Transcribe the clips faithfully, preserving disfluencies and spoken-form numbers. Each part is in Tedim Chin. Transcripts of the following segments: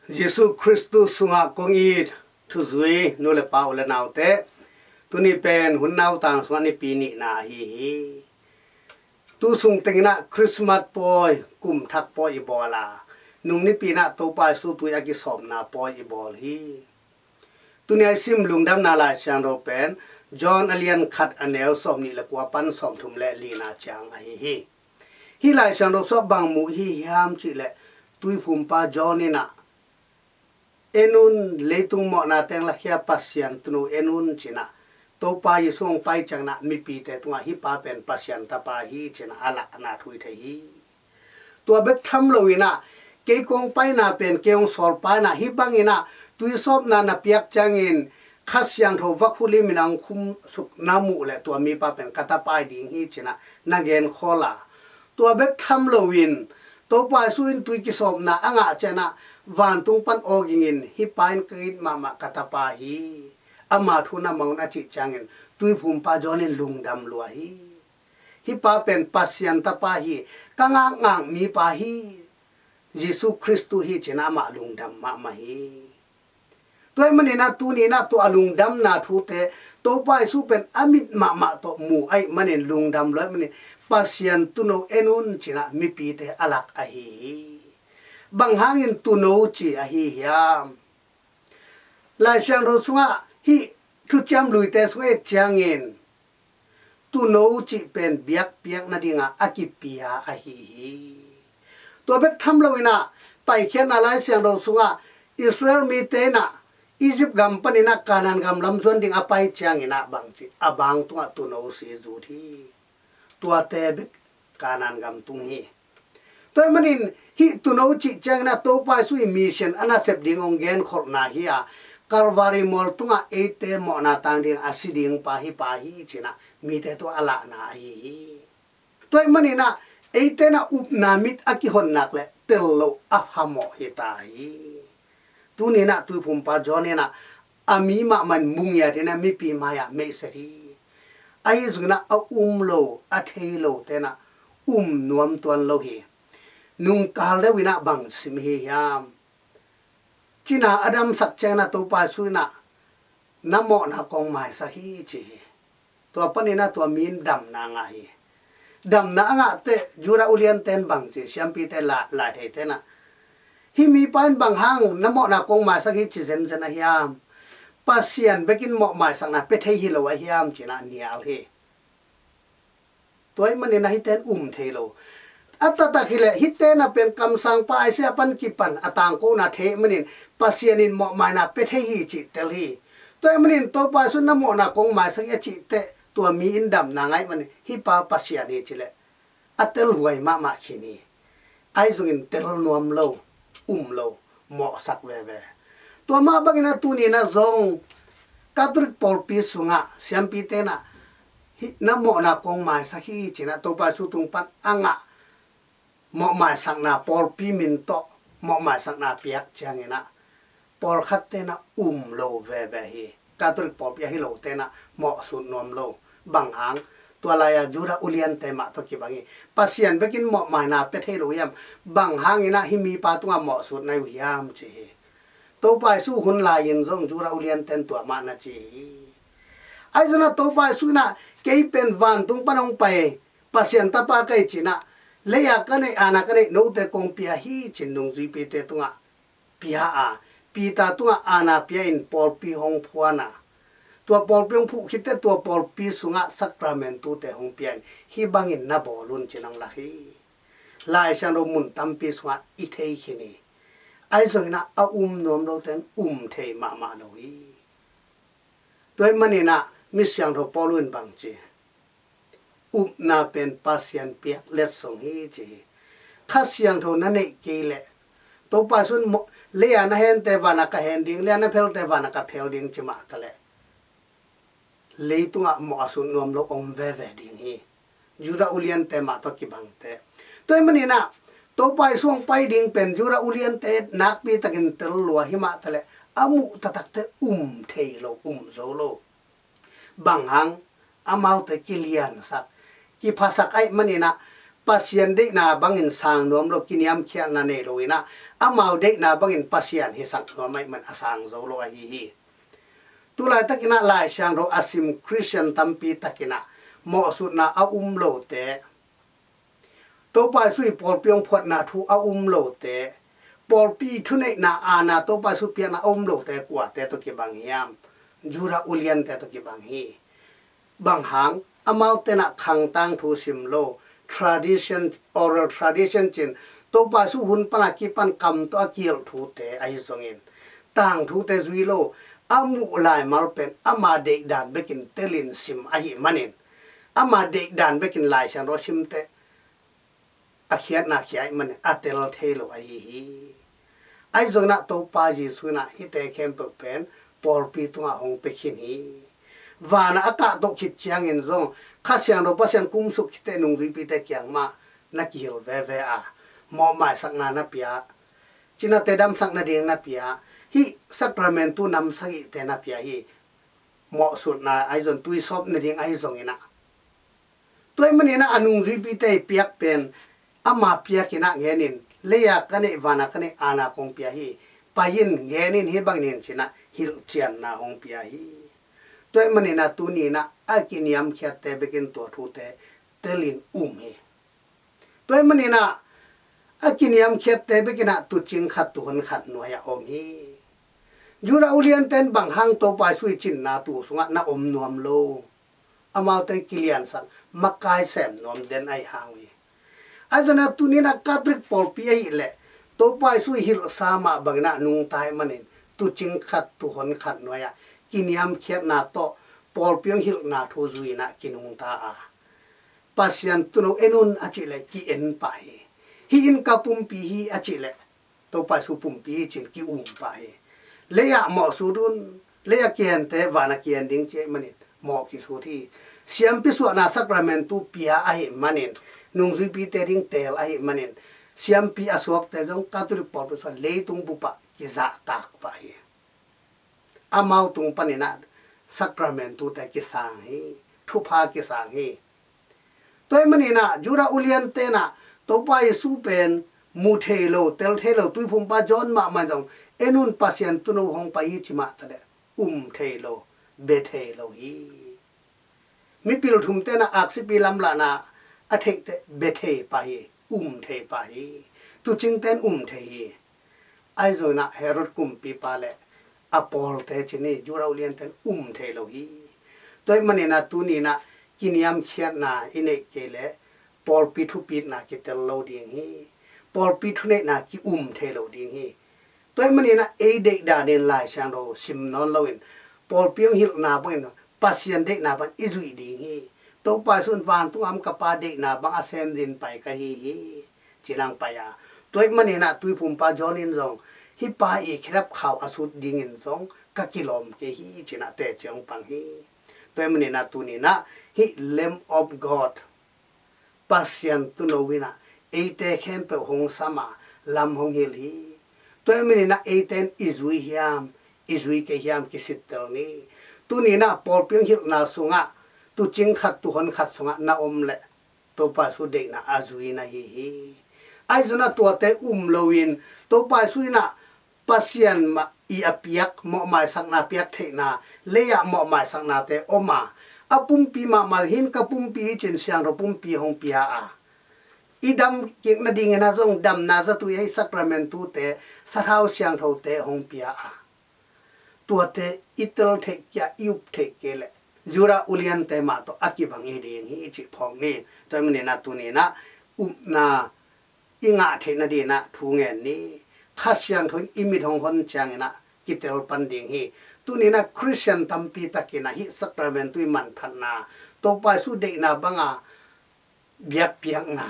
Jesuh Khristu sungah kong it thuzui nu le pa, u le naute, tuni pen hun nautang sungah nipi nihna ahi hi. Tu sung tenginah Christmas pawi, kum thak pawi i bawl a, nung nipi inah Topa Jesuh tui a kisawpna pawi i bawl hi. Tuni a i sim Lungdamna Lai Siangtho pen John a lian khat, a neu sawmnih le kua pan sawmthum le lina ciang ahi hi. Hih Lai Siangtho sungah bang mu i hi hiam cihleh, tuiphumpa John inah en un, leitung mawhna teng lakhia Pasian tuuno en un cinah, Topa Jesuh hong pai cianginah mipite tungah hih pa pen Pasian Tapa hi cinah a lahna thu i thei hi. Tua bek tham loinah, kei kong paina pen kei hong sawlpa inah hih banginah tuisawpna na piak ciangin Kha Siangtho va khulimin a hong khumsuk na muh leh tua mipa pen ka tapa hi ding hi cinah na genkhawl a, tua bek tham loin Topa Jesuh in tui kisawpna a ngah cianah vantung pan awgingin, hih pa in ka it mahmah ka tapa hi, ama thu na mang un a cih ciangin tuiphumpa John in lungdam lua hi. Hih pa pen Pasian Tapa hi, ka ngakngak mipa hi, Jesuh Khristu hi cinah amah lungdam mahmah hi. Tua ahih maninah tuni inah tua a lungdamna thute Topa Jesuh pen a mit mahmah tawh mu ahih manin lungdam lua ahih manin Pasian tuuno en un cinah mipite a lak ahi hi. Bang hangin tuuno ci ahi hiam? Lai Siangtho sungah hih Thuciam Luite sungah et ciangin tuuno cih pen biakpiak nadingah a kipia ahi hi. Tua bek tham loinah Paikhiatna Lai Siangtho sungah Israel mite inah Egypt gam paninah Kanaan gam lam zuan ding a pai cianginah bangci a bang tungah tuuno si zut hi. Tuate bek Kanaan gam tung hi. Tua ahih manin hih tuuno cih cianginah Topa Jesuh i mission a nasep ding hong genkholhna hi a, Kalvari mual tungah eite mawhna tang ding a si ding pa hih pa hi cinah mite tungah a lahna ahi hi. Tua ahih maninah eite inah upna mit a kihon nak leh tel loh a phamawh hi ta hi. Tuni inah tuiphumpa John inah a mi mahmah in mu ngiat inah mipi mai-ah meihset hi. Ahi zong inah a um lo, a thei lote inah um nuam tuan lo hi. Nungkal deuh inah bang sim hi hiam? Cina a damsak ciang inah Topa Jesuh inah na mawhna kong maisak hi ci hi. Tua paninah tua mi in damna ngah hi. Damna a ngah teh Judah uliante in bang ci, siampite, la-, laitheite inah, hih mipa in bang hang na mawhna kong maisak hi ci zenzen a hiam? Pasian bekin mawh maisakna pia thei hi lo a hiam cinah nial hi. Tua ahih maninah hihte in um thei lo. A taktak hileh hihte inah pen kamsangpa Isaiah pan kipan a tangkona thei ahih manin Pasian in mawhmaina pia thei hi cih tel hi. Tua ahih manin Topa Jesuh na mawhna kong maisak hi a cih teh tua mi in damna ngah ahih manin hih pa Pasian hi cileh a telhuai mahmah khin hi. Ahi zongin tel nuam lo, um lo, mawhsak veve. Tua mah bangin a tuni inah zong Catholic pawlpi sungah siampite inah hih na mawhna kong maisak hi cinah Topa Jesuh tung pan a ngah mawhmaisakna, pawlpi min tawh mawhmaisakna piak cianginah pawlkhatte inah um lo veve hi. Catholic pawlpi ahi lote inah mawhsut nuam lo. Bang hang? Tua lai-a Judah uliante mah tawh kibang hi. Pasian bekin mawhmaina pia thei lo hiam? Bang hang inah hih mipa tungah mawhsut na hi uh hiam ci hi. Topa Jesuh hun lai-in zong Judah uliante in tua mah na ci hi. Ahi zongin ah Topa Jesuh inah kei pen vantung pan hong pai Pasian Tapa ka hi cinah, lei-a ka neih, aana ka neih note kong pia hi cin nungzuipite tungah pia a, Peter tungah aana pia in pawlpi hong phuan a, tua pawlpi hong phuh khit teh tua pawlpi sungah sakramentute hong pia in hih bangin na bawl un ci-in hong lak hi. Lai Siangtho mun tampi sungah i thei khin hi. Ahi zongin ah a um nuam lote in um thei mahmah lo hi. Tua ahih manin ah mi siangtho Paul in bang ci? Upna pen Pasian piak letsong hi ci hi. Kha Siangtho na neih kei leh Topa Jesuh in maw, lei-a na hente vanah ka hen ding, lei-a na phelte vanah ka phel ding ci mah taleh leitungah mawh a sut nuam lo om veve ding hi. Judah uliante mah tawh kibangte. Tua ahih manin ah Topa Jesuh hong pai ding pen Judah uliante nakpi takin tel lua hi mah taleh a muh taktakte um thei lo, um zo lo. Bang hang? Amaute kiliansak, kiphasak ahih manin ah Pasian deihna bangin sang nuam lo, kiniamkhiatna nei lo in ah amau deihna bangin Pasian hisak nuam ahih man a sang zo lo ahi hi. Tulaitak in ah Lai Siangtho a sim Khristian tampi tak in ah mawhsutna a um lote, Topa Jesu i pawlpi hong phuatna thu a um lote, pawlpi thuneihna aana Topa Jesu piakna a um lote kuate tawh kibang hiam? Judah uliante tawh kibang hi. Bang hang? Amaute in ah khang tangthu sim lo, tradition, oral tradition ci-in Topa Jesu hun pan a kipan kam tawh a kihilh thute ahi zongin tangthute zui lo, a muh laimal pen ama deihdan bekin telin sim ahih manin, ama deihdan bekin Lai Siangtho a simte a khiatna khia ahih manin a tel thei lo ahi hi. Ahi zongin ah Topa Jesu in ah hihte khempeuh pen pawlpi tungah hong pia khin hi. Van ah a kahtoh khit ciangin zong Kha Siangtho Pasian kumsuk khit teh nungzuipite kiang mah na kihilh veve a, mawhmaisakna na pia, cinate damsak nading na pia, hih sakramentu nam sagihte na pia hi. Mawhsutna ahi zong, tui sawp nading ahi zongin ah, tua ahih manin ah a nungzuipite i piak pen ama piak in ah ngen in, lei-a ka neih, van-a ka neih aana kong pia hi. Pai in, ngen in, hih bangin ci-in ah hilhcianna hong pia hi. Tua ahih manin ah tuni in ah a kiniamkhiatte bekin tua thute telin um hi. Tua ahih manin ah a kiniamkhiatte bekin ah tuucing khat tuuhon khat nuai-ah om hi. Judah uliante in bang hang Topa Jesu i cinna tuu sungah na om nuam lo? Amaute kiliansak, makai sem nuam den ahih hang uh hi. Ahi zongin ah tuni in ah Catholic pawlpi ahih leh Topa Jesu i hilhsa mah bangin ah nungta ahih manin tuucing khat tuuhon khat nuai-ah kiniamkhiatna tawh pawlpi hong hilhna thu zui in ah kinungta a, Pasian tuuno en un a cih leh ki-en pah hi. Hih in ka pumpi hi a cih leh Topa Jesu pumpi hi ci-in ki-um pah hi. Lei-ah mawhsut un, lei-ah kihente van-ah kihen ding ci ahih manin mawh kisut hi. Siampi suahna sakramentu pia ahih manin, nungzuipite ding teel ahih manin, siampi a suakte zong Catholic pawlpi sungah leitung bup ah kizahtak pah hi. Amau tung panin ah sakramentute kisang hi, thupha kisang hi. Tua ahih manin ah Judah uliante in ah Topa Jesu pen mu thei lo, tel thei lo, Tuiphumpa John mahmah in zong en un, Pasian tuuno hong pai hi ci mah taleh um thei lo, bia thei lo hi. Mipil thumte in ah aksipi lamlahna a theihte bia thei pah hi, um thei pah hi. Tuucingte in um thei hi. Ahi zongin ah Herod kumpipa le a pawlte ci ni, Judah uliante in um thei lo hi. Tua ahih manin ah tuni in ah kiniamkhiatna i neih kei leh pawlpi thupitna kitel lo ding hi. Pawlpi thuneihna ki-um thei lo ding hi. Tua ahih manin ah ei deihdan in Lai Siangtho sim nawn loin pawlpi hong hilhna bangin Pasian deihna bang i zuih ding hi. Topa Jesu in vantung a om ka Pa deihna bang a sem dingin pai ka hi hi, ci-in ah pai a. Tua ahih manin ah Tuiphumpa John in zong hih pa i khedap khau a sut dingin zong ka kilawm kei hi, ci-in ah teci hong pang hi. Tua ahih manin ah tuni in ah hih Lamb of God, Pasian tuuno in ah eite khempeuh hong sam a, lam hong hilh hi. Tua ahih manin ah eite in i zui hiam, i zui kei hiam kisittel ni. Tuni in ah pawlpi hong hilhna sungah tuucing khat tuuhon khat sungah na om leh Topa Jesu deihna a zui na hi hi. Ahi zongin ah tuate um loin Topa Jesu in ah Pasian mah i a piak, mawhmaisakna piak theihna, lei-ah mawhmaisaknate om a, a pumpi mahmah, hih in ka pumpi hi ci-in siangtho pumpi hong pia a, i dam kik nadingin ah zong damna zatui ahi sakramentute, sathau siangthote hong pia a, tuate i tel theih kei a, i up theih kei leh Judah uliante mah tawh a kibang i ding hi cih phawk ni. Tua ahih manin ah tuni in ah upna i ngah theih nadingin ah thu ngen ni. Kha Siangtho in i mit hong hon ciangin ah kitel pan ding hi. Tuni in ah Khristian tampi tak in ah hih sakramentu i manphatna, Topa Jesu deihna banga biakpiakna,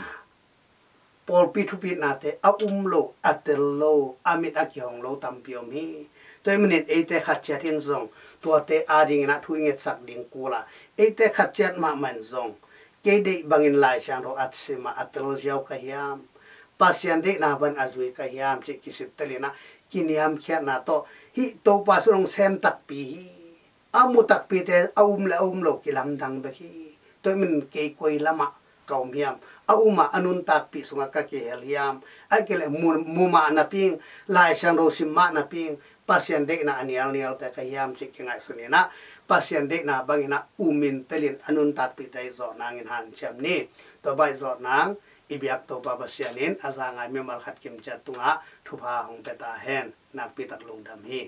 pawlpi thupitnate a um lo, a tel lo, a mit a kihong lo tampi om hi. Tua ahih manin eite khat ciat in zong tuate adingin ah thu i ngetsak ding kul a, eite khat ciat mahmah in zong kei deih bangin Lai Siangtho a sim a, a tel ziau ka hiam, Pasian deihna bang a zui ka hiam cih kisittel in ah kiniamkhiatna tawh hih Topa Jesu in hong sem takpi hi. A mu takpite a um le a um lo kilamdang bek hi. Tua ahih manin kei koi lamah ka om hiam, a um a, a nuntakpih sungah ka kihel hiam? Ahih kei leh mu, mu mah napi-in, Lai Siangtho sim mah napi-in Pasian deihna a nialnial te ka hiam cih kingaihsun in ah, Pasian deihna bangin ah um in telin a nuntakpih te i zawh nangin hanciam ni. Tua bang i zawh nang i biak Topa Pasian in a za ngai mimal khat kimciat tungah thupha hong pia ta hen. Nakpi tak lungdam hi.